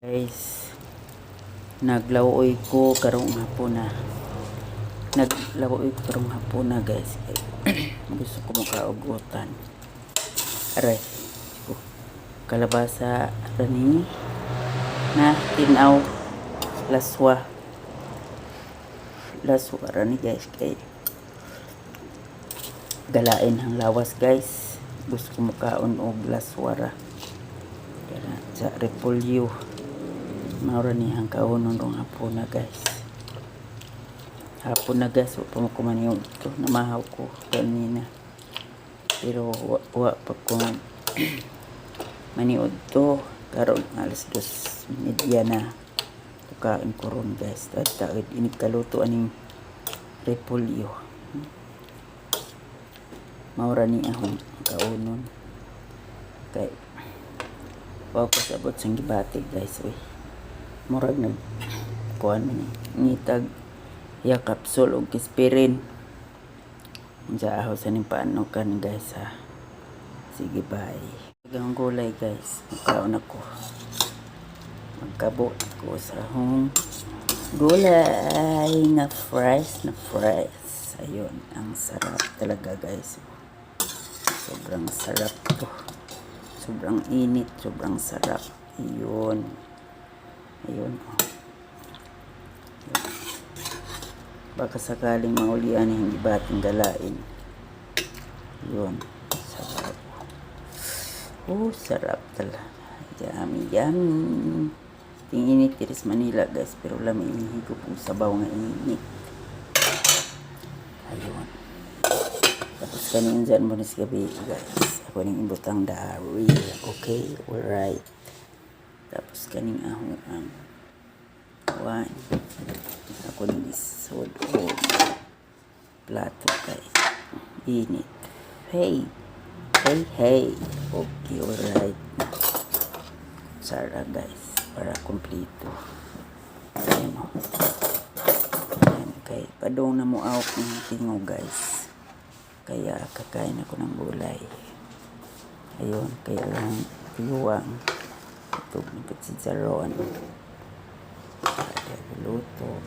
Guys, naglawoy ko karong hapon na. Naglawoy ko karong hapon na, guys. Kay gusto ko makaugutan. Aray. Ko. Kalabasa rani na tinaw laswa. Laswa rani, guys, kay galain ang lawas, guys. Gusto ko mukaon og laswa ra. Kaya sa repolyo. Mao ra ni ang kaonon rong hapon na, guys. Hapon na, guys, wa pa mo ko maniud to. Namahaw ko kanina. Pero wa pa ko maniud to. Karon 2:30 na. Tukain ko ron, guys. Taid inig kaluto aning repolyo. Mao ra ni akong kaonon. Kay wa ko sabot sa gibati, guys. Uy. Murag nag kuan man ni ngitag ya kapsul og kispirin. Unsa aho sa ning paano kan, guys, ha. Sige, bye. Ang gulay, guys. Magkaon ako. Magkabo ako sa akong gulay na fresh na fresh. Ayun, ang sarap talaga, guys. Sobrang sarap to. Sobrang init, sobrang sarap. Ayun. Ayun. Oh. Ayun. Baka sakaling maulian yung ibating galain. Yun. Sarap. Oh, sarap talaga. Yummy, yummy. Ting init diri sa Manila, guys, pero lami higop og sabaw nga init. Ayun. Tapos kanin dyan mo ni sa gabi, guys. Ako ning ibutang dari. Okay, alright. Tapos kaning ahong ang one. Ako ning isod og plato kay init. Hey, hey, hey. Okay, alright. Sara, guys, para kompleto. Ayan o. Ayan, kay padong na mo out ng tingog, guys. Kaya kakain ako ng gulay. Ayun, kaya lang tiyuwang. Ito, ng chicharon. Kaya luto.